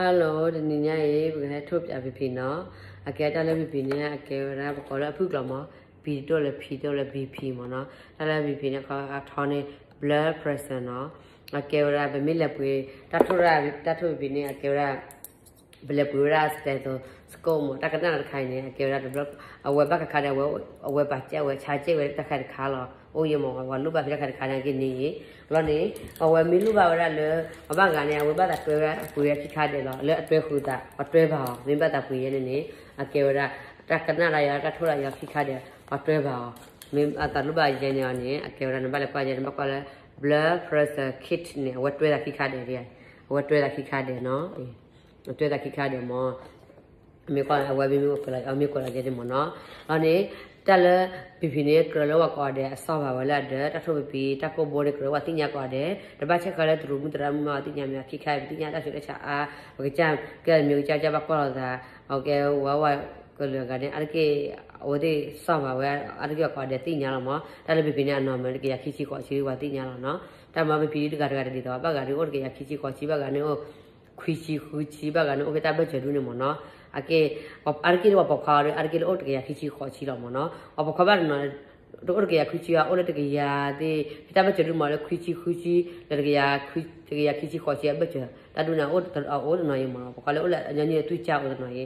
Hello, တနံၤညါအံၤ ပကဟဲထိၣ်ပြ BP နီၤ. အကဲတၢ်လၢ BP န့ၣ် အကဲဝဲဒၣ် ပကိးလၢအဖုၣ်ကျိာ်မး B ဒိၣ်လၢ P ဒိၣ်လၢ BP မးနီၤ. တၢ်လၢ BP န့ၣ် အခီအထီန့ၣ် blood pressure နီၤ. အကဲဝဲဒၣ် ပမ့ၢ်လဲၤပှ့ၤ တၢ်ထိၣ် တၢ်ထိၣ် BP န့ၣ် အကဲဝဲဒၣ် ပလဲၤပှ့ၤဝဲဒၣ် stethoscope မး တၢ်ကနၣ်တခါအံၤန့ၣ် အကဲဝဲဒၣ်တဘျီ အဝဲဘၣ်ခါခါဒီး အဝဲ အဝဲပာ်ကဲဝဲ ဆါကဲဝဲတၢ်ခါတခါလီၤ. အိၣ်ယဲမး ပှၤလိၣ်ဘၣ်ဖဲတၢ်ခါတခါန့ၣ်က့ၤန့ၣ်အံၤ လီၤန့ၣ် အဝဲမ့ၢ်လိၣ်ဘၣ်ဝဲဒၣ်လၢ ပှၤဘၣ်ဂၤန့ၣ် အဝဲဘၣ်သးတွဲဝဲပှ့ၤဝဲခံခါဒဲးလီၤ. လၢအတွဲဃုာ်သး ပှၤတွဲဘၣ်အီၤ မ့ၢ်ဘၣ်သးပှ့ၤယဲန့ၣ်န့ၣ် အကဲဝဲဒၣ် တၢ်ကနၣ်ဒၣ်ယၤ တၢ်ထိၣ်ဒၣ်ယၤခံခါဒဲး ပှၤတွဲဘၣ်အီၤ. မ့ၢ်အသးလိၣ်ဘၣ်ယဲန့ၣ်အီၤန့ၣ် အကဲဝဲဒၣ် နဘၣ်လဲၤကွၢ်ယဲ နဘၣ်ကွၢ်လၢ blood pressure kit န့ၣ် အဝဲတွဲသးခံခါဒဲး အဝဲတွဲသးခံခါဒဲးနီၤ. တွဲသးခံခါဒဲးမး မ့ၢ်ကွၢ်အဝဲမ့ၢ်မ့ၢ်ကွၢ်လီၤ အမ့ၢ်ကွၢ်လီၤယဲန့ၣ်မးနီၤ. လီၤန့ၣ် တၢ်လၢ BP န့ၣ် ကြၢးလၢပှၤကိးဂၤဒဲး အစီၣ်ဘၣ်ဝဲလၢအဒၢး တၢ်ထိၣ် BP တၢ်ကိၢ်ဘိန့ၣ် ကြၢးလၢပှၤသ့ၣ်ညါကိးဂၤဒဲး တဘၣ်ဆဲးဃာ်လၢတရူးမုၣ်သရၣ်မုၣ်မး ပှၤသ့ၣ်ညါမ့ၢ်အခံခါအံၤ ပသ့ၣ်ညါတၢ်ဆူးတၢ်ဆါအါ ပကစၢ် ကဲမ့ၢ်ကစၢ်ကစၢ်ဘၣ်ကွၢ်လိာ်သး အကဲဝဲဝဲကလုာ်အဂၤန့ၣ် အါတက့ၢ် အဝဲသ့ၣ်စီၣ်ဘၣ်ဝဲ အါတက့ၢ်ပှၤကိးဂၤဒဲးသ့ၣ်ညါလီၤမး. တၢ်လၢ BP န့ၣ် အ normal တကယၤခံဆံဃိးဆံ ပှၤသ့ၣ်ညါလီၤနီၤ. တၢ်မၤ BP တဂၤတဂၤတဒ်သိး ဘၣ်ဂၤဒုးအိၣ်တကယၤခံဆံဃိးဆံ ဘၣ်ဂၤန့ၣ်အိၣ် ခွံဆံဃုဆံ ဘၣ်ဂၤန့ၣ်အိၣ်ဖဲတၢ်ဘၢၣ်စၢၤဒုန့ၣ်မးနီၤ. အကဲ အါတက့ၢ်လၢပှၤပိာ်ခွါအီၤဒီး အါတက့ၢ်လၢအိၣ်တကယၤခံဆံဃိးဆံလီၤမးနီၤ. ပှၤပိာ်ခွါဘၣ်တနီၤ တအိၣ်တကယၤခွံဆံဘၣ် အိၣ်လၢတကယၤသ့ၣ် ဖဲတၢ်ဘၢၣ်စၢၤဒုမးလၢခွံဆံဃုဆံ လၢတကယၤ တကယၤခံဆံဃိးဆံအဘၢၣ်စၢၤ တၢ်ဒုန့ၣ် အအိၣ်တနီၤယဲမးနီၤ. ပှၤကွၢ်လၢအိၣ်လၢညီနုၢ်အသွံၣ်ကၢ်အိၣ်တနီၤယဲ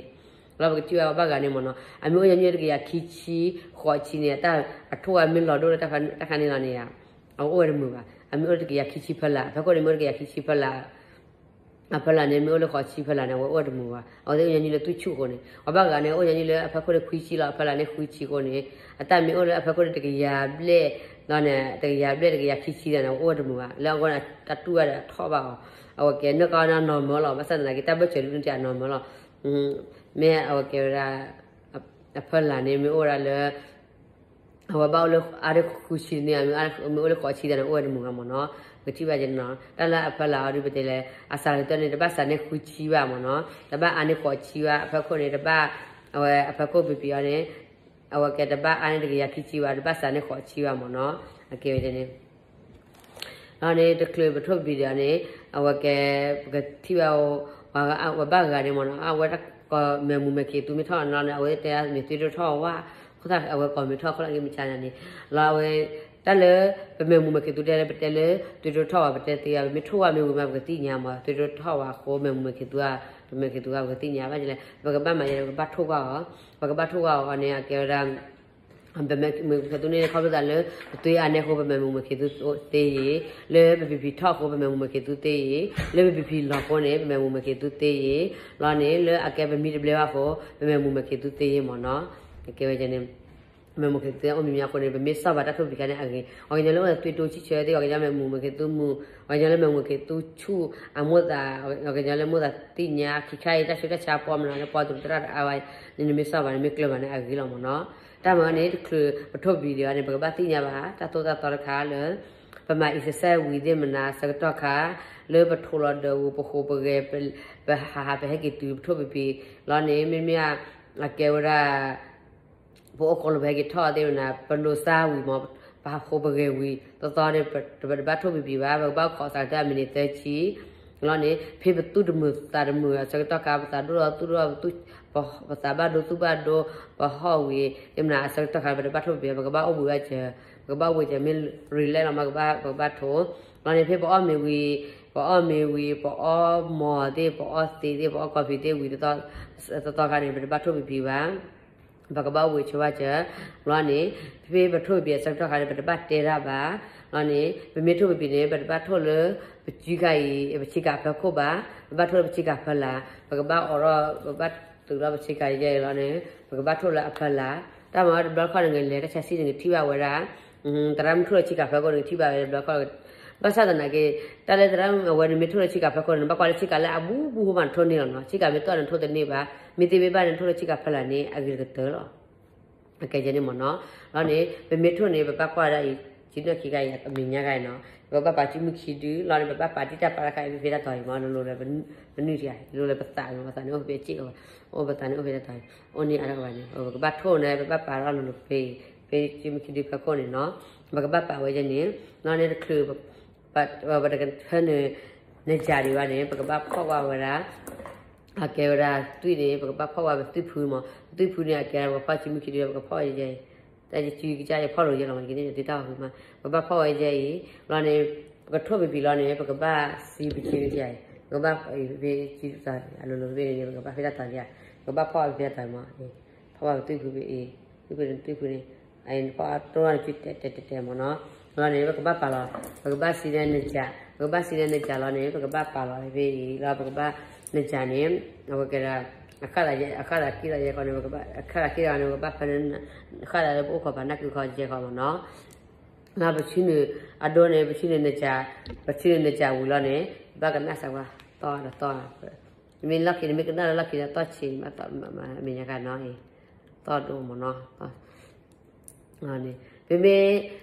လီၤပကထံၣ်ဝဲဘၣ်ဂၤန့ၣ်မးနီၤ အမ့ၢ်အိၣ်ညီနုၢ်တကယၤခံဆံဃိးဆံန့ၣ် အထိၣ်ဝဲမ့ၢ်လီၤဒိၣ်လၢတၢ်ခါန့ၣ်လီၤန့ၣ် အအိၣ်ဝဲတမုာ်ဘၣ်. အမ့ၢ်အိၣ်တကယၤခံဆံဖီလာ် အဖီခိၣ်န့ၣ် မ့ၢ်အိၣ်တကယၤခံဆံဖီလာ် အဖီလာ်န့ၣ် မ့ၢ်အိၣ်လၢဃိးဆံဖီလာ်န့ၣ် အဝဲအိၣ်ဝဲတမုာ်ဘၣ်. အဝဲသ့ၣ်အိၣ်ညီနုၢ်လၢသွံၣ်ဆူၣ်အဃိန့ၣ် ပှၤဘၣ်ဂၤန့ၣ် အိၣ်ညီနုၢ်လၢအဖီခိၣ်န့ၣ်ခွံဆံလီၤ အဖီလာ်န့ၣ်ဃုဆံအဃိန့ၣ် အတၢ်မ့ၢ်အိၣ်လၢအဖီခိၣ်န့ၣ်တကယၤဘျဲၣ်လီၤန့ၣ် တကယၤဘျဲၣ်တကယၤခံဆံလီၤန့ၣ် အအိၣ်ဝဲတမုာ်ဘၣ်. လၢအဂီၢ်န့ၣ် တၢ်တူၢ်ဝဲဒီးအထီၣ်ဘၣ်အီၤ အဝဲကဲနီၢ်ကီၢ်နီၢ် normal လီၤ. ဘၣ်ဆၣ်သနာ်က့ တၢ်ဘၢၣ်စၢၤဒုန့ၣ် အ normal လီၤ. မ့ၢ်အဝဲကဲဝဲဒၣ် အဖီလာ်န့ၣ် မ့ၢ်အိၣ်ဝဲဒၣ်လၢ အဝဲဘၣ်အိၣ်လၢအါဒီးဃုဆံန့ၣ် မ့ၢ်အိၣ်လၢဃိးဆံသးန့ၣ် အိၣ်ဝဲတမုာ်ဘၣ်မးနီၤ. ပကထံၣ်ဘၣ်ကဲနီၤ တၢ်လၢအဖီလာ်အီၤဒုပတဲလဲၣ် အစးကတၢၢ်န့ၣ် တဘၣ်စးန့ၢ်ဃုဆံဘၣ်မးနီၤ တဘၣ်အါန့ၢ်ဃိးဆံဘၣ် အဖီခိၣ်န့ၣ် တဘၣ် အဝဲအဖီခိၣ် BP အီၤန့ၣ် အဝဲကဲတဘၣ်အါန့ၢ်တကယၤခံဆံဘၣ် တဘၣ်စးန့ၢ်ဃိးဆံဘၣ်မးနီၤ အကဲဝဲန့ၣ် လီၤန့ၣ် တချုးပထိၣ် BP ဒီးန့ၣ် အဝဲကဲ ပကထံၣ်ဘၣ် ပှၤအဝဲဘၣ်ဂၤန့ၣ်မးနီၤ အဝဲတၢ်ကိးမဲာ်မုာ်မဲာ်ခံးသူမ့ၢ်ထီၣ်နီၤန့ၣ် အဝဲတဲမ့ၢ်သွံၣ်ဒိၣ်ထီၣ်ဝဲ အဃိသတးအဝဲကိးမဲာ်ထီၣ်ခီလၢအဂ့ၢ်မ့ၢ်ဆါန့ၣ် လီၤအဝဲ တၢ်လၢပမဲာ်မုာ်မဲာ်ခံးသူတဲလၢပတဲလၢ သွံၣ်ဒိၣ်ထီၣ်ဝဲပတဲသ့ဧါ ပမ့ၢ်ထိၣ်ဝဲမ့ၢ်ဝံၤမး ပကသ့ၣ်ညါမး သွံၣ်ဒိၣ်ထီၣ်ဝဲအဃိ မဲာ်မုာ်မဲာ်ခံးသူ မဲာ်မုာ်မဲာ်ခံးသူ ပကသ့ၣ်ညါဘၣ်လဲၣ် ပကဘၣ်မၤယဲ ပကဘၣ်ထိၣ်ကွၢ်အီၤ ပကဘၣ်ထိၣ်ကွၢ်အီၤန့ၣ် အကဲဝဲဒၣ် ပမဲာ်မုာ်မဲာ်ခံးသူန့ၣ် ခီဖျိသးလၢ ပသွံၣ်အါန့ၢ်အဃိ ပမဲာ်မုာ်မဲာ်ခံးသူသ့ယ့ၤ, လၢပ BP ထီၣ်အဃိ ပမဲာ်မုာ်မဲာ်ခံးသူသ့ယ့ၤ, လၢပ BP လီၤအဃိန့ၣ် ပမဲာ်မုာ်မဲာ်ခံးသူသ့ယ့ၤ, လီၤန့ၣ် လၢအကဲပမံတဘျဲဘၣ်အဃိ ပမဲာ်မုာ်မဲာ်ခံးသူသ့ယ့ၤမးနီၤ. ကဲဝဲန့ၣ် မဲာ်မုာ်မဲာ်ခံးသူအိၣ်မံၤမံၤအဃိန့ၣ် ပမ့ၢ်စီၣ်ဘၣ်တၢ်ထိၣ် BP ခါန့ၣ်အဂ့ၤ, ပှၤကညီလၢအိၣ်ဒီးသွံၣ်ဒိၣ်ဆံဆၢသ့ၣ် ပှၤကညီမဲာ်မုာ်မဲာ်ခံးသူမုာ်, ပှၤကညီလၢမဲာ်မုာ်မဲာ်ခံးသူဆူၣ် အမိၢ်သး ပှၤကညီလၢမိၢ်သးသ့ၣ်ညါခံခါအံၤ တၢ်ဆူးတၢ်ဆါပီမနုၤလၢပီတရူးတရၣ်တအါဝဲ န့ၣ်နမ့ၢ်စီၣ်ဘၣ်န့ၣ် မ့ၢ်ကျၢၤဘၣ်န့ၣ်အဂ့ၤလီၤမးနီၤ. တၢ်မၤန့ၣ် တချုးပထိၣ် BP ဒီးန့ၣ် ပကဘၣ်သ့ၣ်ညါဘၣ် တၢ်သိၣ်တၢ်သီတခါလၢ ပမၤ exercise ဝံၤသ့ၣ်မနုၤ ဆၢကတီၢ်ခါ လၢပထိးလီၤဒၢးဝံၤ ပဃိးပဂဲၤ ပဟးဟးပဟဲက့ၤတုၤ ပထိၣ် BP လီၤန့ၣ် မ့မ့ၢ် အကဲဝဲဒၣ် ပအိၣ်ကိးလီၤ ပဟဲက့ၤထီၣ်သ့ၣ်မနုၤ ပလိၤစါဝံၤမး ပဟးဃိးပဂဲၤဝံၤ သီသီန့ၣ် ပတဘၣ်ထိၣ် BP ဘၣ် ပကဘၣ်အိၣ်ခိးစးကတၢၢ်အမံးနံးသၢဆံ လီၤန့ၣ် ဖဲပသူၣ်တမုာ်သးတမုာ်အဆၢကတီၢ်ခါ ပသးဒိၣ်ထီၣ်သူၣ်ဒိၣ်ထီၣ် ပသးဘၣ်ဒိသူၣ်ဘၣ်ဒိ ပဟီၣ်ဝံၤသ့ၣ်မနုၤအဆၢကတီၢ်ခါ ပတဘၣ်ထိၣ် BP ဘၣ် ပကဘၣ်အိၣ်ဘှံးဘၣ်စၢၤ ပကဘၣ်အိၣ်ဘှံးစၢၤ မ့ၢ် relax လီၤမး ပကဘၣ်ထိၣ် လီၤန့ၣ် ဖဲပအီၣ်မ့ၤဝံၤ ပအီၣ်မ့ၤဝံၤ ပအီမီၤသ့ၣ် ပအီသံးသ့ၣ် ပအီ coffee သ့ၣ်ဝံၤ သီသီခါန့ၣ် ပတဘၣ်ထိၣ် BP ဘၣ် ပကဘၣ်အိၣ်ဘှံးဆိဘၣ်စၢၤ လီၤန့ၣ် ဖဲပထိၣ် BP အဆၢကတီၢ်ခါန့ၣ် ပတဘၣ်တဲတၢ်ဘၣ် လီၤန့ၣ် ပမ့ၢ်ထိၣ် BP န့ၣ် ပတဘၣ်ထိၣ်လၢ ပစုခါအံၤ ပဆ့ကၤဖီခိၣ်ဘၣ် ပဘၣ်ထိၣ်လၢပဆ့ကၤဖီလာ် ပကဘၣ်အိးထီၣ် ပဘၣ်တုၤလီၤပဆ့ကၤယဲအံၤလီၤန့ၣ် ပကဘၣ်ထိၣ်လၢအဖီလာ် တၢ်မၤဝဲတဘျီတခီၣ်န့ၣ် နကလဲၤတၢ်ဆါဆံန့ၣ် နကထံၣ်ဘၣ်ဝဲဒၣ် သရၣ်မုၣ်ထိၣ်လၢဆ့ကၤဖီခိၣ်န့ၣ် နကထံၣ်ဘၣ်ဝဲတဘျီတခီၣ် ဘၣ်ဆၣ်သနာ်က့ တၢ်လၢသရၣ်မုၣ်အဝဲန့ၣ် မ့ၢ်ထိၣ်လၢဆ့ကၤဖီခိၣ်န့ၣ် နဘၣ်ကွၢ်လၢဆ့ကၤလၢအဘူးဘူးဖိမး နထိၣ်န့ၢ်လီၤနီၤ ဆ့ကၤမ့ၢ်တီၢ်န့ၣ် နထိၣ်တန့ၢ်ဘၣ် မ့ၢ်သ့မ့ၢ်ဘၣ်န့ၣ် နထိၣ်လၢဆ့ကၤဖီလာ်န့ၣ် အဂ့ၤကတၢၢ်လီၤ အကဲယဲန့ၣ်မ့ၢ်နီၤ လီၤန့ၣ် ပမ့ၢ်ထိၣ်န့ၣ် ပဘၣ်ကွၢ်ဒၣ်အံၤ စုနၢ်ခံခါအံၤအမဲာ်ညါခါအံၤနီၤ ပဘၣ်ပာ်စုမုၢ်ခံဒု လီၤန့ၣ် ပဘၣ်ပာ်တံၢ်တၢ်ပာ်တခါအံၤ ဖဲဖဲတၢ်တီၤအံၤမ့ၢ် လိၤလိၤလၢပနုာ်တဂၤ လိၤလၢပသးမ့ၢ် ပသးန့ၣ်အိၣ်ဖဲအစ့ၣ်ကီးဘၣ် အိၣ်ပသးန့ၣ်အိၣ်ဖဲတၢ်တီၤအံၤ အိၣ်န့ၢ်အါထီၣ်ကဘၣ်န့ၣ် ပကဘၣ်ထိၣ်န့ၣ် ပဘၣ်ပာ်ထီၣ်လိၤလိၤဖဲ ဖဲစုမုၢ်ခံဒုဖီခိၣ်န့ၣ်နီၤ ပကဘၣ်ပာ်ဝဲယဲန့ၣ် လီၤန့ၣ်တချုး ပတကထၢနုာ် နယၤဒံးဘၣ်န့ၣ် ပကဘၣ်ဖီၣ်ကွၢ်ဝဲဒၣ် အကဲဝဲဒၣ်သွံၣ်န့ၣ် ပကဘၣ်ဖီၣ်ဝဲပသွံၣ်ဖုမး, ပသွံၣ်ဖုန့ၣ် အကဲဝဲပကဖီၣ်စုမုၢ်ခံဒု ပကဖီၣ်ဝဲယဲအံၤ, တၢ်ယစုကစၢ်ယဖီၣ်လိာ်ယဲလီၤမး, ယကန့ၢ်ယတ့တၢ်ဟီၣ်ဃုမး, ပကဘၣ်ဖီၣ်ဝဲယဲအံၤ, လီၤန့ၣ် ပကထိၣ်ပံၤပံၤလီၤန့ၣ် ပကဘၣ်စံပစုတယၤအံၤ, ပကဘၣ်ဖဲစုတယၤအလိၤလိၤဖဲန့ၣ် ပကဘၣ်ဖဲတၢ်တီၤတယၤ, ပကဘၣ်ဖီၣ်ဝဲဖဲတၢ်တီၤမး, ဖီၣ်ဝဲပသွံၣ်ဖုဖဲအံၤ, သွံၣ်ဖုန့ၣ် သွံၣ်ဖုန့ၣ် အံၤဖီၣ်တိၢ်ဝဲစုတဲတဲတဲတဲမးနီၤ, လီၤန့ၣ် ပကဘၣ်ပာ်လီၤ, ပကဘၣ်စံန့ၢ်နစၢ်, ပကဘၣ်စံန့ၢ်နစၢ်လီၤန့ၣ် ပကဘၣ်ပာ်လီၤဖဲအံၤ, လီၤပကဘၣ်နစၢ်န့ၣ်, အဝဲကဲဒၣ် အခၣ်သးက့ၣ်လီၤယဲခီန့ၣ်, အခၣ်သးက့ၣ်လီၤန့ၣ် ပကဘၣ်ဖဲန့ၣ်, အခၣ်သးလၢပအိၣ်ခိးပၤနၢ်ကုခီယဲခီမးနီၤ, လီၤပဆူနုာ်အဒိန့ၣ် ပဆူနုာ်နစၢ်, ပဆူနုာ်နစၢ်ဝံၤလီၤန့ၣ် ဘၣ်ကနၣ်စးဝါ, တီၢ်ဒီးတီၢ်, မ့ၢ်လီၢ်ခံန့ၣ် မ့ၢ်ကနၣ်လၢလီၢ်ခံန့ၣ် တီၢ်ဆံးမး, မဲာ်ညါကနီၤအံၤ, တီၢ်ဒိၣ်မးနီၤ န့ၣ်, ဖဲမ့ၢ်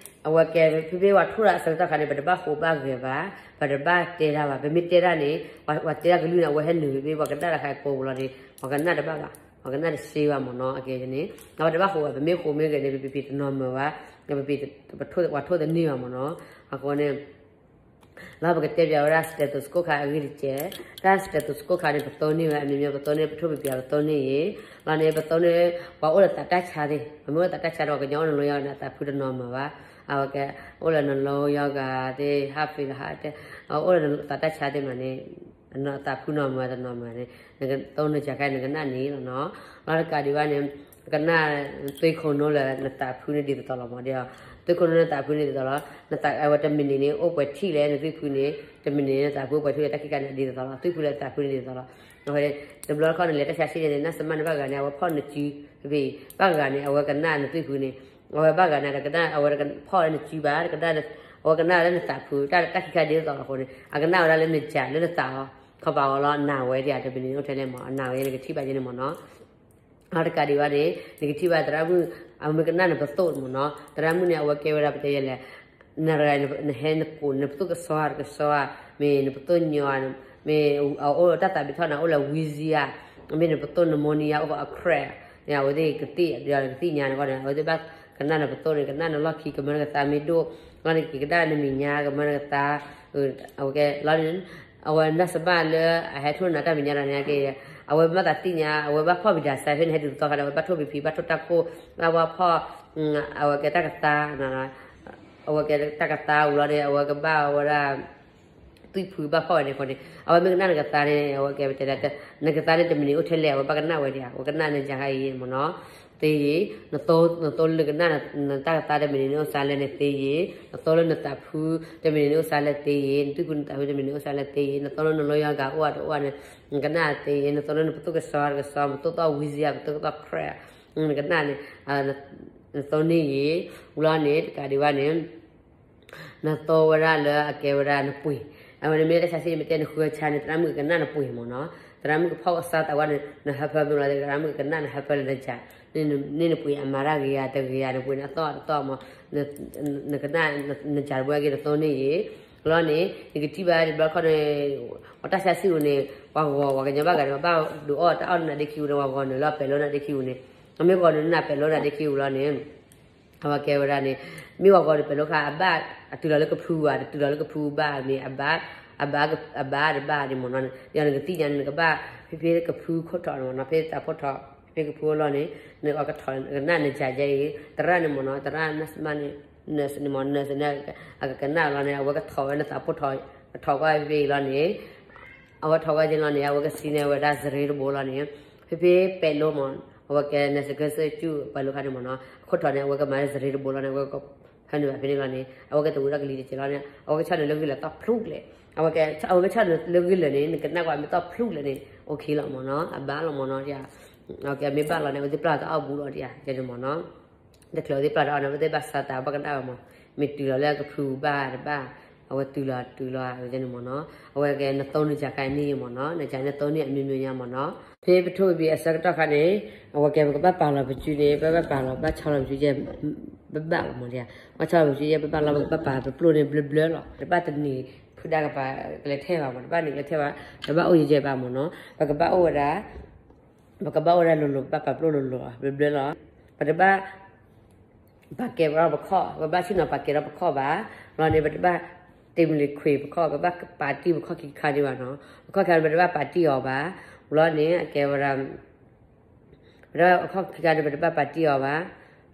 အဝဲကဲ ဖဲမ့ၢ်ပှၤထိၣ်တၢ်အဆၢကတီၢ်ခါန့ၣ် ပတဘၣ်ဃိးဘၣ်ဂဲၤဘၣ်, ပတဘၣ်တဲတၢ်ဘၣ်, ပမ့ၢ်တဲတၢ်န့ၣ် ပှၤတဲတၢ်ကလုၢ်န့ၣ် အဝဲဟဲနုာ်ဖဲ ပှၤကနၣ်တၢ်ခါကိးပူၤလီၤန့ၣ် ပှၤကနၣ်တဘၣ်ဘၣ်, ပှၤကနၣ်တသ့ဘၣ်မးနီၤ, အကဲန့ၣ် ပတဘၣ်ဃိးဘၣ်, ပမ့ၢ်ဃိးမ့ၢ်ဂဲၤန့ၣ် ပပံၤပံၤတနီၤမုာ်ဘၣ်, ပပံၤ ပှၤထိၣ်တန့ၢ်ဘၣ်မးနီၤ, အဃိန့ၣ် လီၤပကတဲပၠးဝဲဒၣ် stethoscope ခါအဂ့ၢ်တကဲး, တၢ် stethoscope ခါန့ၣ် ပသိန့ၢ်ဝဲ အမ့ၢ်မ့ၢ်ပသိန့ၢ် ပထိၣ်ပံၤပံၤ ပသိန့ၢ်အံၤ, လီၤန့ၣ် ပသိန့ၢ် ပှၤအိၣ်ဒီးသးတၢ်ဆါသ့ၣ်, ပမ့ၢ်အိၣ်ဒီးသးတၢ်ဆါဒီး ပှၤကညီအိၣ်နလီယီဂၤန့ၣ် အသးဖုတနီၤမုာ်ဘၣ်, အဝဲကဲ အိၣ်လၢနလီယီဂၤသ့ၣ် ဟးဖံးလၢဟးတဲ, အိၣ်ဒီးသးတၢ်ဆါသ့ၣ်မးန့ၣ် နသးဖုနီၤမုာ်တနီၤမုာ်န့ၣ် နကသိန့ၢ်စှၤခါန့ၣ် နကနၣ်န့ၣ်လီၤနီၤ, လီၤတကးဒံးဘၣ်န့ၣ် ကနၣ် သွေးခူင်း လၢနသးဖုန့ၣ်ဒ်သိးသိးလီၤမးဒီး, သွေးခူင်း လၢနသးဖုန့ၣ်ဒ်သိးလီၤ, နသးအဝဲတမံးနံးန့ၣ် အိၣ်ပှဲၤထံၣ်လဲၣ် နသွံၣ်ဖုန့ၣ်, တမံးနံးန့ၣ် နသးဖုအိၣ်ပှဲၤထံၣ်လဲၣ် တၢ်ခံခါန့ၣ်ဒ်သိးသိးလီၤ, သွံၣ်ဖုလၢသးဖုန့ၣ်ဒ်သိးသိးလီၤ, အဝဲ တဘျီတခီၣ်န့ၣ် လဲၤတၢ်ဆါဆံန့ၣ် နၢ်စမၢ်န့ၣ်ဘၣ်ဂၤန့ၣ် အဝဲဖီၣ်နစု, ဖဲဖဲ ဘၣ်ဂၤန့ၣ် အဝဲကနၣ်နသွံၣ်ဖုန့ၣ်, အဝဲဘၣ်ဂၤန့ၣ် တကနၣ် အဝဲဖီၣ်လၢနစုဘၣ်, တကနၣ် အဝဲကနၣ်လၢနသးဖု, တၢ် တၢ်ခံခါဒ်သိးသိးအဃိန့ၣ် အကနၣ်ဝဲဒၣ်လၢနစၢ်လၢနသးအီၤ, ခီပၤအီၤလီၤ နၤဝဲဒၣ် တမံးနံးန့ၣ်အိၣ်ထဲလဲၣ်မး အနၤဝဲ နကထံၣ်ဘၣ်ယဲန့ၣ်မးနီၤ အတကးဒံးဘၣ်န့ၣ် နကထံၣ်ဘၣ်သရၣ်မုၣ် အမ့ၢ်ကနၣ်နပသိၣ်မ့ၢ်နီၤ, သရၣ်မုၣ်န့ၣ် အဝဲကဲဝဲဒၣ်ပတဲယဲလဲၣ်, နတဂၤ နဟဲနကိး နပသိၣ်ကစီတကစီဧါ, မ့ၢ်နပသိၣ်ညီဧါ, မ့ၢ်အအိၣ်တၢ်သးဘံးထီၣ်နၤအိၣ်လၢ wheezy ဧါ, မ့ၢ်နပသိၣ် pneumonia အိၣ်ဃီ အ cramp န့ၣ် အဝဲသ့ၣ်ကသ့ၣ် ဒီးကသ့ၣ်ညါနဂီၢ်န့ၣ် အဝဲသ့ၣ်ဘၣ်ကနၣ်နပသိၣ်န့ၣ် ကနၣ်နလီၢ်ခံ ကမၢနကသါမ့ၢ်ဒိၣ်, လီၤန့ၣ် က့ၤကဒါနမဲာ်ညါ ကမၢနကသါ, အဝဲကဲလီၤန့ၣ် အဝဲနၢ်စမၢ်လၢအဟဲထိၣ်နၤတၢ်မဲာ်ညါဒီးန့ၣ် ကဲ အဝဲမၤသးသ့ၣ်ညါ အဝဲဘၣ်ဖီၣ်ပံၤတၢ်ဆါဖဲန့ၣ် ဟဲဒ်သိးသိးခါဒီး အဝဲဘၣ်ထိၣ်ပံၤဖံး ဘၣ်ထိၣ်တၢ်ခိၣ် ဘၣ်ဝါဖီၣ်, အဝဲကဲတၢ်ကသါ, အဝဲကဲတၢ်ကသါဝံၤလီၤန့ၣ် အဝဲကဘၣ်ဝဲဒၣ် သွံၣ်ဖုဘၣ်ဖီၣ်ဝဲန့ၣ်အဃိန့ၣ် အဝဲမ့ၢ်ကနၣ်နကသါန့ၣ် အဝဲကဲပတဲဒၣ် နကသါန့ၣ် တမံးနံးအိၣ်ထဲလဲၣ် အဝဲဘၣ်ကနၣ်ဝဲဒၣ် အဝဲကနၣ်နကါခါအံၤမ့ၢ်နီၤ, သ့ယံၤ, နသိလၢနကနၣ်နတၢ်ကသါတမံးနံးန့ၣ်အိၣ်စါလဲၣ်န့ၣ်သ့ယံၤ, နသိလၢနသးဖုတမံးနံးန့ၣ်အိၣ်စါလဲၣ်သ့ယံၤ, နသွံၣ်ဖုနသးဖုတမံးနံးန့ၣ်အိၣ်စါလဲၣ်သ့ယံၤ, နသိလၢနလီယီၤဂၤအိၣ်အတအိၣ်န့ၣ် နကနၣ်သ့ယံၤ, နသိလၢနပသိၣ်ကစီတကစီ ပသိၣ်သီၣ်ဝံစံယၤ ပသိၣ်ကသီၣ် cramp နကနၣ်န့ၣ် နသိန့ၢ်ယံၤ, ဝံၤလီၤန့ၣ် တကးဒံးဘၣ်န့ၣ် နသိဝဲဒၣ်လၢအကဲဝဲဒၣ်နပှ့ၤ, အဝဲန့ၣ်မ့ၢ်တၢ်ဆါဆံး မ့ၢ်တဲနဃုဆါန့ၣ် သရၣ်မုၣ်ကကနၣ်နပှ့ၤမ့ၢ်နီၤ, သရၣ်မုၣ်ကဖီၣ်ကစၢ်သးဝဲန့ၣ် နဟၢဖၢမ့ၢ်လီၤ သရၣ်မုၣ်ကကနၣ်နဟၢဖၢလၢနစး, န့ၣ်နပှ့ၤအမၤတၢ်ဂ့ၤဧါတဂ့ၤဧါ နပှ့ၤန့ၣ်အသီၣ်တသီၣ်မ့ၢ်, နစးတဘိက့ၤနသိန့ၢ်ယံၤ, လီၤန့ၣ် နကထံၣ်ဘၣ်တဘျီခီန့ၣ် ပှၤတၢ်ဆါဆံးန့ၣ် ပှၤဂီၤ ပှၤကညီဘၣ်ဂၤန့ၣ် ပှၤဘၣ်ဒုးအီၣ်တၢ်အီၣ်နၤဒ့ခံပူၤန့ၣ် ပှၤဂီၤနုာ်လၢပဲၤလိနၤဒ့ခံပူၤန့ၣ်, အမ့ၢ်ဂီၤနုာ်နၤပဲၤလိနၤဒ့ခံပူၤလီၤန့ၣ် အဝဲကဲဝဲဒၣ်န့ၣ် မ့ၢ်ပှၤဂီၤနုာ်ပဲၤလိခါ အဘၣ်အတုၤလီၤလၢကဖုဧါ တတုၤလီၤလၢကဖုဘၣ်မ့ၢ် အဘၣ် အဘၣ်တဘၣ်န့ၣ်မ့ၢ်နီၤ, ဒီးနကသ့ၣ်ညါန့ၣ် နကဘၣ် ဖဲဖဲကဖုခိၣ်ထီၣ်န့ၣ်မ့ၢ်နီၤ, ဖဲသးဖိထီၣ် ဖဲကဖုအလီၢ်န့ၣ် နကထီၣ်ကနၣ်နစးကဲအံၤ သရၣ်န့ၣ်မ့ၢ်နီၤ, သရၣ်နၢ်စမၢ်န့ၣ် nurse န့ၣ်မ့ၢ် nurse န့ၣ် အကကနၣ်လီၤန့ၣ် အဝဲကထီၣ်ဝဲနသးဖိထီၣ် ကထီၣ်ကွၢ်ဖဲဖဲအံၤလီၤန့ၣ် အဝဲထီၣ်ကွၢ်က့ၤလီၤန့ၣ် အဝဲကစံးန့ၢ်ဝဲဒၣ်စရ့တဘိလီၤန့ၣ်, ဖဲဖဲပဲၤလိမ့ၢ် အဝဲကဲ နစကစၢၢ်ကၠူၣ်ပဲၤလိခါန့ၣ်မ့ၢ်နီၤ, ခိၣ်ထီၣ်န့ၣ် အဝဲကမၤလၢစရ့တဘိလီၤန့ၣ် အဝဲကဖၢနုာ်ဘၣ်ဖဲန့ၣ်လီၤန့ၣ် အဝဲကတဝံၤထီၣ်ကလံၤတစဲးလီၤန့ၣ် အဝဲကဆီၣ်နုာ်လၢဂ့ၢ်လၢသီဖျူးလဲၣ်, အဝဲကဆီၣ်နုာ်လၢဂ့ၢ်လၢန့ၣ် နကနၣ်ကွၢ်မ့ၢ်သီဖျူးလဲၣ်န့ၣ် okay လီၤမ့ၢ်နီၤ, အဘၣ်လီၤမ့ၢ်နီၤ, အဝဲကဲမ့ၢ်ဘၣ်လီၤန့ၣ် အဝဲသ့ၣ်ပျၢ်တၢ်အီၣ်ဘူးလီၤတယၤ ကဲန့ၣ်မ့ၢ်နီၤ တချုးအဝဲသ့ၣ်ပျၢ်တၢ်အီၣ်န့ၣ် အဝဲသ့ၣ်ဘၣ်စးသးဘၣ်ကနၣ်ဝဲမ့ၢ်, မ့ၢ်တုၤလီၤလၢကဖုဘၣ်တဘၣ်, အဝဲတုၤလီၤတုၤလီၤန့ၣ်မ့ၢ်နီၤ, အဝဲကဲနသိနစးခါန့ၣ်မ့ၢ်နီၤ, နစးနသိန့ၢ်အမ့ၢ်မ့ၢ်ညါမ့ၢ်နီၤ, ဖဲပထိၣ်ပံၤအဆၢကတီၢ်ခါန့ၣ် အဝဲကဲပကဘၣ်ပာ်လီၤပစုန့ၣ် ပဘၣ်ပာ်လီၤ ဘၣ်ဆီလီၤပစုယဲၢ် ဘၣ်ဘၣ်လီၤမ့ၢ်ဒံး, ဘၣ်ဆီလီၤပစုယဲၢ် ဘၣ်ဘၣ်လီၤ ပကဘၣ်ပာ်ပပျိၢ်န့ၣ်ဘျၢဘျၢလီၤ, တဘၣ်တနံၤဖုဒါကပၤကလဲၤထဲဘၣ်မ့ၢ် တဘၣ်နံၤကလဲၤထဲဘၣ်, တဘၣ်အိၣ်ယဲၢ်ယဲၢ်ဘၣ်မ့ၢ်နီၤ, ပကဘၣ်အိၣ်ဝဲဒၣ် ပကဘၣ်အိၣ်ဝဲဒၣ်လိၤလိၤ ပဘၣ်ပာ်ပျိၢ်လိၤလိၤလီၤ ဘျၢဘျၢလီၤ, ပတဘၣ် ပာ်ကဲထီၣ်ပခီၣ်, ပဘၣ်ဆ့ၣ်နီၤပာ်ကဲထီၣ်ပခီၣ်ဘၣ်, လီၤန့ၣ် ပတဘၣ် တ့မုၢ်လံၤခွံာ်ပခီၣ်, ပဘၣ်ပာ်တံၢ်ပခီၣ်ခံခါန့ၣ်ဘၣ်နီၤ, ပခီၣ်ခံခါန့ၣ် ပတဘၣ်ပာ်တံၢ်အီၤဘၣ်, လီၤန့ၣ် အကဲဝဲဒၣ် ပတဘၣ်အခီၣ်ခံခါဒီး ပတဘၣ်ပာ်တံၢ်အီၤဘၣ်.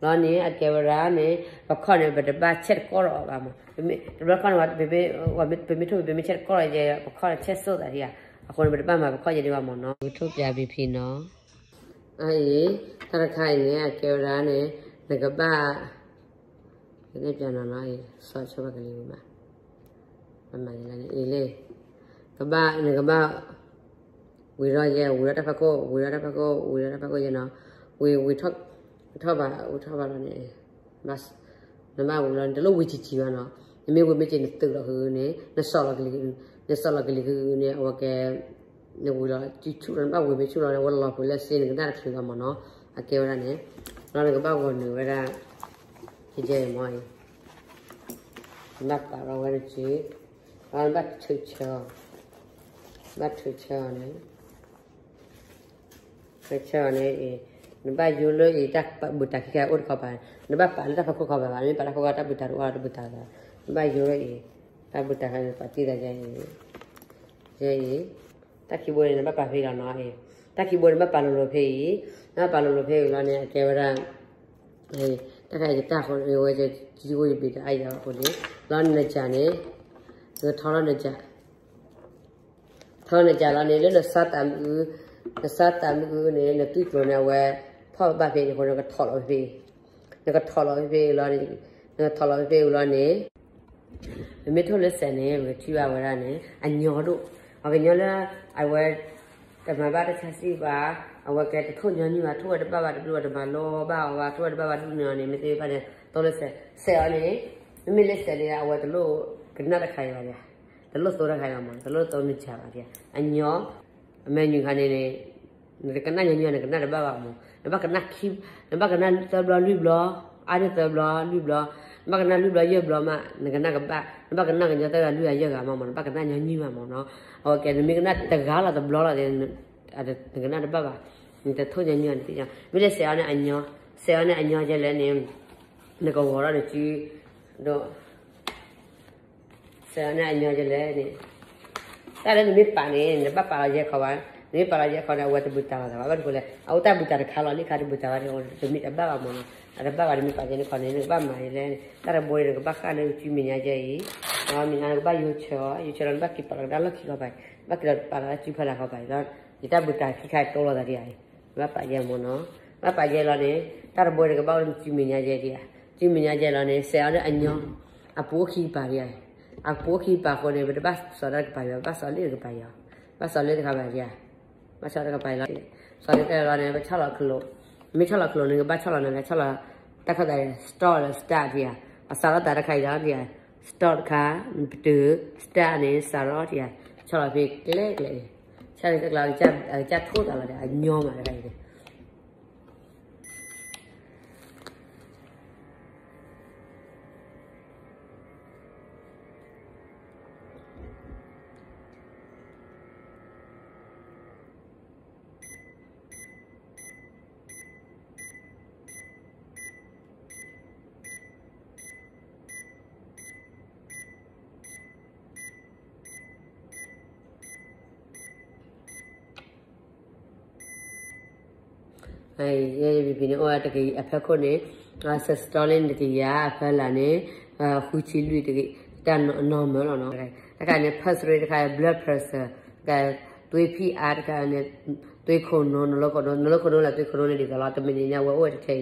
လီၤန့ၣ် အကဲဝဲဒၣ်န့ၣ် ပခီၣ်န့ၣ် ပတဘၣ်ဆဲးတကီၢ်ဒီးအီၤဘၣ်မး. တဘျီခီၣ်န့ၣ် ပမ့ၢ်ထိၣ် ပမ့ၢ်ဆဲးတကီၢ်လီၤယဲ ပခီၣ်ဆဲးစိၣ်သးဒံးဧါ. အဃိန့ၣ် ပတဘၣ်မၤပခီၣ်ယဲဒံးဘၣ်မးနီၤ. ပကထိၣ်ပၠးဖံဖံနီၤ. အအံၤ တၢ်တခါအံၤန့ၣ် အကဲဝဲဒၣ်န့ၣ် နကဘၣ် ကန့ၣ်ပျးနီၤနီၤအံၤ စီၤဆၢဘၣ်ကလံၤဝံၤမး ပမၤန့ၣ်လၢန့ၣ်အံၤလၢ ကဘၣ် နကဘၣ် ဝံၤထီၣ်ယဲ ဝံၤထီၣ်တၢ်ဖးခိၣ် ဝံၤထီၣ်တၢ်ဖးခိၣ် ဝံၤထီၣ်တၢ်ဖးခိၣ်ယဲနီၤ. ဝံၤ ဝံၤထီၣ် ဝံၤထီၣ်ဘၣ် ဝံၤထီၣ်ဘၣ်လီၤန့ၣ် နဘၣ်ဝံၤလီၤန့ၣ် တလိၣ်ဝံၤစံးစံးဘၣ်နီၤ. နမ့ၢ်ဝံၤမ့ၢ်က့ၤနသုးလီၤဃုန့ၣ် နစီၣ်လီၤကလံၤ နစီၣ်လီၤကလံၤဃုန့ၣ် အဝဲကဲ နဝံၤလီၤ ဆူၣ်လီၤ နဘၣ်ဝံၤမ့ၢ်ဆူၣ်လီၤန့ၣ် အဝဲလီၤပှဲၤလၢစ့နကနၣ်တချုးဘၣ်မးနီၤ. အကဲဝဲဒၣ်န့ၣ် လီၤနကဘၣ်ဂီၤနုာ်ဝဲဒၣ် ကယဲၢ်အံၤမးအံၤ နဘၣ်ပာ်လီၤဝဲနစု လီၤနဘၣ်ထုးဆၢအီၤ ဘၣ်ထုးဆၢအီၤန့ၣ် ထုးဆၢအီၤန့ၣ်အံၤ နဘၣ်ယိလၢအံၤ တၢ်ဘုၣ်တၢ်ခံခါအိၣ်တခီပၤ နဘၣ်ပာ်လၢတၢ်ဖးခိၣ်ခီပၤဘၣ် နမ့ၢ်ပာ်တၢ်ဖးခိၣ်ခီပၤ တၢ်ဘုၣ်တၢ်တအိၣ်တဘုၣ်တၢ်ဘၣ် နဘၣ်ယိလၢအံၤ တၢ်ဘုၣ်တၢ်ခါန့ၣ် ပာ်တံၢ်သးယဲအံၤ ယဲအံၤ တၢ်ခံဘိန့ၣ် နဘၣ်ပာ်ဖဲအံၤလီၤနီၤအံၤ တၢ်ခံဘိန့ၣ် နဘၣ်ပာ်လိၤလိၤဖဲအံၤ နဘၣ်ပာ်လိၤလိၤဖဲအံၤလီၤန့ၣ် အကဲဝဲဒၣ် တၢ်ခါအံၤယတၢ်ဃိန့ၣ် ဝဲယထံအိၣ်ယဘ့ၣ်တအါယၤအဃိန့ၣ် လီၤနစၢ်န့ၣ် နကထီလီၤနစၢ် ထီနစၢ်လီၤန့ၣ် လၢနစၢ်သးမုၢ်အု နစၢ်သးမုၢ်အုန့ၣ် နသွံၣ်ကျိၤန့ၣ် အဝဲဖီၣ်ဘၣ်ဖဲအံၤအဃိ နကထီၣ်လီၤဖဲ နကထီၣ်လီၤဖဲအံၤလီၤန့ၣ် နကထီၣ်လီၤဖဲအံၤလီၤန့ၣ် ပမ့ၢ်ထိၣ်လၢစဲးန့ၣ် ပကထံၣ်ဘၣ်ဝဲဒၣ်န့ၣ် အညီဒိၣ် ပှၤကညီလၢ အဝဲ တမၤဘၣ်တၢ်ဆါစံၣ်ဘၣ် အဝဲကဲတထိၣ်ညီနုၢ်ဘၣ် ထိၣ်ဝဲတဘၣ်ဘၣ်တဘျုးဘၣ် တမၤလိဘၣ်အီၤဘၣ် ထိၣ်ဝဲတဘၣ်ဘၣ်တဘျုးန့ၣ် မ့ၢ်သ့ၣ်တဖၣ်န့ၣ် ထိၣ်လၢစဲး စဲးအီၤန့ၣ် မ့မ့ၢ်လၢစဲးန့ၣ် အဝဲတလိၣ်ကနၣ်တခါအံၤဘၣ်ဒံး တလိၣ်သိတခါအံၤဘၣ်မး တလိၣ်သိနစၢ်ဘၣ်ဒံး အညီ အမဲာ်ညူၢ်ခါန့ၣ်န့ၣ် နတကနၣ်ညီနုၢ် နကနၣ်တဘၣ်ဘၣ်မး နဘၣ်ကနၣ်ခံ နဘၣ်ကနၣ်သၢဘျီလွံၢ်ဘျီ အါန့ၢ်သၢဘျီလွံၢ်ဘျီ နဘၣ်ကနၣ်လွံၢ်ဘျီယဲၢ်ဘျီမး နကနၣ်ကဘၣ် နဘၣ်ကနၣ်ကညီသၢဂၤလွံၢ်ဂၤယဲၢ်ဂၤမးမး နဘၣ်ကနၣ်ညီနုၢ်မးမးနီၤ အဝဲကဲ နမ့ၢ်ကနၣ်တဂၤလီၤတဘျီလီၤ နကနၣ်တဘၣ်ဘၣ် နတထိၣ်ညီနုၢ် နသ့ၣ်ညါ မ့ၢ်လၢစဲးအီၤန့ၣ်အညီ စဲးအီၤန့ၣ်အညီကဲလဲၣ်န့ၣ် နကဂီၤထီၣ်နစု ဒီး စဲးအီၤန့ၣ်အညီကဲလဲၣ်န့ၣ် တၢ်လၢနမ့ၢ်ပာ်န့ၣ် နဘၣ်ပာ်လီၤယဲၢ်ခီဘၣ် နမ့ၢ်ပာ်လီၤယဲၢ်ခီန့ၣ် အဝဲတဘုၣ်တၢ်ဘၣ်သးဘၣ် ဘၣ်တကိးလဲၣ် အအိၣ်တၢ်ဘုၣ်တၢ်တခါလီၤ လံခါတဘုၣ်တၢ်ဘၣ်န့ၣ် တမ့ၢ်တဘၣ်ဘၣ်မးနီၤ အတဘၣ်ဘၣ် နမ့ၢ်ပာ်ယဲၢ်န့ၣ်ခီန့ၣ် နကဘၣ်မၤယဲၢ်လဲၣ်န့ၣ် တၢ်တဘိန့ၣ် နကဘၣ်ဃၣ်န့ၣ် နစုမဲာ်ညါယဲၢ်အံၤ ဒီးမဲာ်ညါနကဘၣ်ယိဆၢအီၤ ယိဆၢလီၤ နဘၣ်က့ၤပာ်လီၤကဒါလီၢ်ခံခီဘၣ် ဘၣ်က့ၤလီၤပာ်လီၤတၢ်စုဖီလာ်ခီဘၣ်လီၤ ယတၢ်ဘုၣ်တၢ်ခံခါတိလိာ်သးဒံးဧါ နဘၣ်ပာ်ယဲၢ်မးနီၤ နဘၣ်ပာ်ယဲၢ်လီၤန့ၣ် တၢ်တဘိန့ၣ် ကဘၣ်အိၣ်လၢနစုမဲာ်ညါယဲၢ်ဒံးဧါ စုမဲာ်ညါယဲၢ်လီၤန့ၣ် စဲးအီၤလၢအညီ အပူၤအိၣ်ခံကပၤဒံးဧါ အပူၤအိၣ်ခံကပၤအဃိန့ၣ် ပတဘၣ်စီၤတၢ်တကပၤယီၤ ဘၣ်စီၤလၢတကပၤယီၤ ဘၣ်စီၤလၢတကပၤဒံးဧါ ဘၣ်စီၤတကပၤလီၤ စီၤတကပၤလီၤန့ၣ် ပဆီၣ်လီၤခလိာ် မ့ၢ်ဆီၣ်လီၤခလိာ်န့ၣ် ကဘၣ်ဆီၣ်လီၤန့ၣ် ဆီၣ်လီၤ တၢ်ခီၣ်သး stop လၢ start ဒံးဧါ အစးထီၣ်သးတခါအံၤလီၤဒံးဧါ stop တခါ ပတုာ် start န့ၣ် စးထီၣ်ဒံးဧါ ဆီၣ်လီၤဖဲကျဲကျဲအံၤ ဆီၣ်လီၤကျဲကျဲ အကစၢ်ထိၣ်သးလီၤဒံး အညီမးတခါအံၤ ယဲယဘံဘံန့ၣ် အိၣ်တကယၤအဖၢခိၣ်န့ၣ် systolic န့ၣ်တကယၤ အဖၢလာ်န့ၣ် ဃုဆံလွံၢ်တကယၤ တၢ် normal လီၤနီၤ တခါန့ၣ် pulse rate တခါ blood pressure သွေးဖိအားတခါန့ၣ် သွေးခုန်နှုန်း နလိခိၣ်နူ နလိခိၣ်နူလၢသွေးခုန်နှုန်းန့ၣ် ဒ်သိးလီၤ တမံးနံးန့ၣ် အဝဲအိၣ်ဝဲတထဲ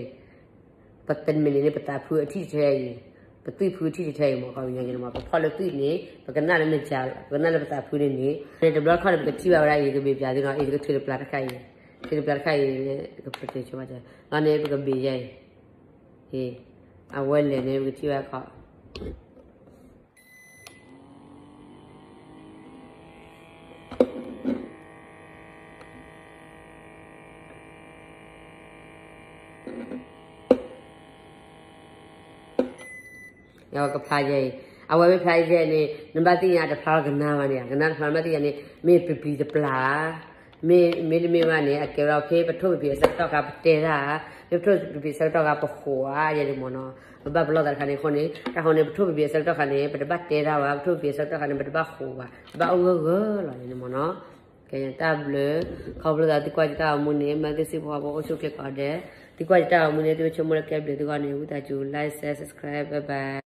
အံၤ ပတမံးနံးန့ၣ် ပသးဖုအထံၣ်တထဲအံၤ ပသွံၣ်ဖုအထံၣ်တထဲအံၤမး ခီပညီန့ၣ်မး ပဖီၣ်လၢသွံၣ်န့ၣ် ပကနၣ်လၢနစၢ် ပကနၣ်လၢပသးဖုန့ၣ်န့ၣ် န့ၣ်တဘျီခီန့ၣ် ပကထံၣ်ဘၣ်ဝဲဒၣ်အံၤ ကဘ့ၣ်ပျးသုနီၤ အံၤကထုးတပျၢ်တခါအံၤ ထုးတပျၢ်တခါအံၤ ကပက့ၤဆိဘၣ်လီၤန့ၣ် ပကဘ့ၣ်ယဲအံၤ အဝဲလဲၣ်န့ၣ် ပကထံၣ်ဘၣ်ခီ ကဖျါယဲအံၤ အဝဲမ့ၢ်ဖျါယဲအံၤန့ၣ် နဘၣ်သ့ၣ်ညါတဖျါလီၤကနါဘၣ်န့ၣ် ကနါတဖျါနဘၣ်သ့ၣ်ညါန့ၣ် မ့ၢ်ပပျံၤတပျၢ် မ့ၢ် မ့တမ့ၢ်ဘၣ်န့ၣ် အကဲဝဲဒၣ်ဖဲပထိၣ်ပပံၤအဆၢကတီၢ်ခါပတဲတၢ် ဖဲပထိၣ်ပပံၤအဆၢကတီၢ်ခါ ပဃိးဧါ ယဲန့ၣ်မ့ၢ်နီၤ ပဘၣ်ပလီၢ်သးတခါန့ၣ်အဃိန့ၣ် တၢ်ဃိန့ၣ် ပထိၣ်ပပံၤအဆၢကတီၢ်ခါန့ၣ် ပတဘၣ်တဲတၢ်ဘၣ် ပထိၣ်ပပံၤအဆၢကတီၢ်ခါန့ၣ် ပတဘၣ်ဃိးဘၣ် ပဘၣ်အိၣ်ဂၢၢ်ဂၢၢ်လီၤ ယဲန့ၣ်မ့ၢ်နီၤ တၢ်ဘျုး, ခီဖျိသးသုကွၢ်ယတၢ်ဂီၤမူန့ၣ် မၤသ့စံးပဝါဖိအိၣ်ဆူၣ်ချ့ကိးဂၤဒဲး, သုကွၢ်ယတၢ်ဂီၤမူန့ၣ် သုကဆိကမိၣ်လၢကဲဘျုးသုဂီၢ်န့ၣ် ဝံသးစူၤ like share subscribe bye bye.